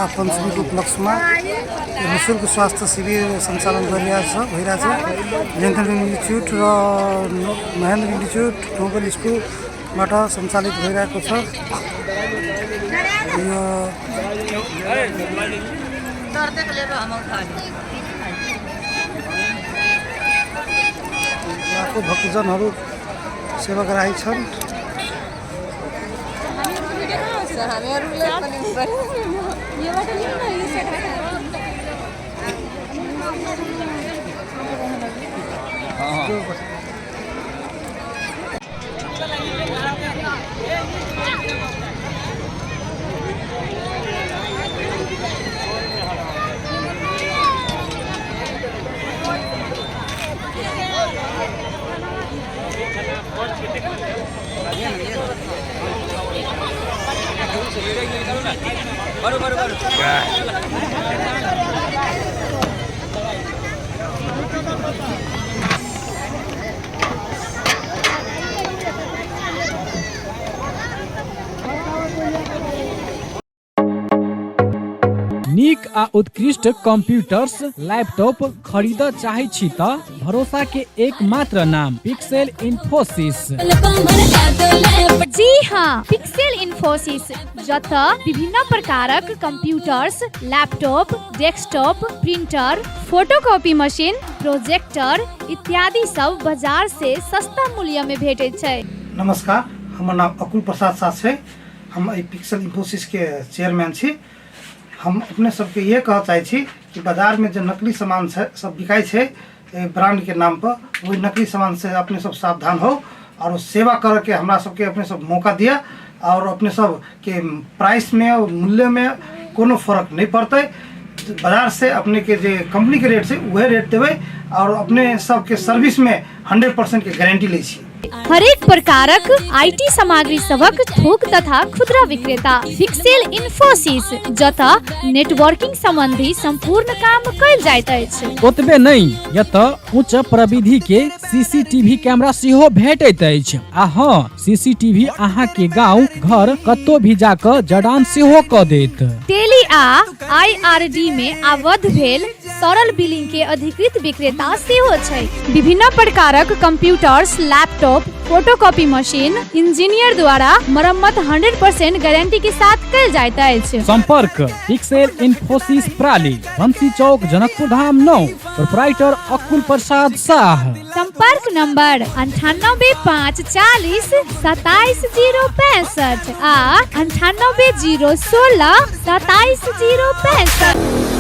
विवाह पञ्चमीको उपलक्ष्यमा निःशुल्क स्वास्थ्य शिविर सञ्चालन गरिरहेको छ, भइरहेछ। जेन्टल इन्स्टिच्युट र महेन्द्र इन्स्टिच्युट नोबेल स्कुलबाट सञ्चालित भइरहेको छ। यो लाखौँ भक्तजनहरू सेवाग्राही छन्। नीक आ उत्कृष्ट कंप्यूटर्स लैपटॉप खरीद चाहै छी त भरोसा के एकमात्र नाम पिक्सेल इन्फोसिस। जी हाँ, पिक्सेल इन्फोसिस, जतऽ विभिन्न प्रकारक computers, laptop, desktop, printer, photocopy machine, projector इत्यादि सब बाजार से सस्ता मूल्य में भेटैत छै। नमस्कार, हमर नाम अकुल प्रसाद साह छै। हम एहि पिक्सल इन्फोसिसके चेयरमैन छी। हम अपने सबके इहे कहऽ चाहै छी कि बाजारमे जे नकली सामान छै सब बिकाइ छै ब्रांडके नाम पर, ओहि नकली सामान से अपने सब सावधान हो और सेवा करऽके हमरा सबके अपने सब मौका दिअ और अपने सबके प्राइसमे और मूल्यमे कोनो फर्क नहि पड़तै। बाजार से अपने के जे कंपनी के रेट छै उहे रेट देबै और अपने सबके सर्विस में 100% के गारंटी लै छी। हरेक प्रकारक IT सामग्री सभक थोक तथा खुदरा विक्रेता पिक्सेल इन्फोसिस, जतऽ नेटवर्किंग संबंधी संपूर्ण काम कयल जाइत अछि। ओतबे नहि, एतऽ उच्च प्रविधि के सीसीटीवी कैमरा सेहो भेटैत अछि। आ हँ, सीसीटीवी अहाँ के गांव घर कतौ भी जाकऽ जड़ान सेहो कऽ देत। टेली आ आईआरडी में आबद्ध भेल सरल बिलिंग के अधिकृत विक्रेता सेहो छै। विभिन्न प्रकारक computers, laptop, photocopy machine engineer द्वारा मरम्मत 100% गारंटी के साथ कयल जाइत अछि। संपर्क पिक्सेल इन्फोसिस प्राली, बंसी चौक, जनकपुर धाम 9, प्रोपराइटर अकुल प्रसाद साह। संपर्क नंबर 98 5 40 27 0 65 आ 98 0 16 27 0 65।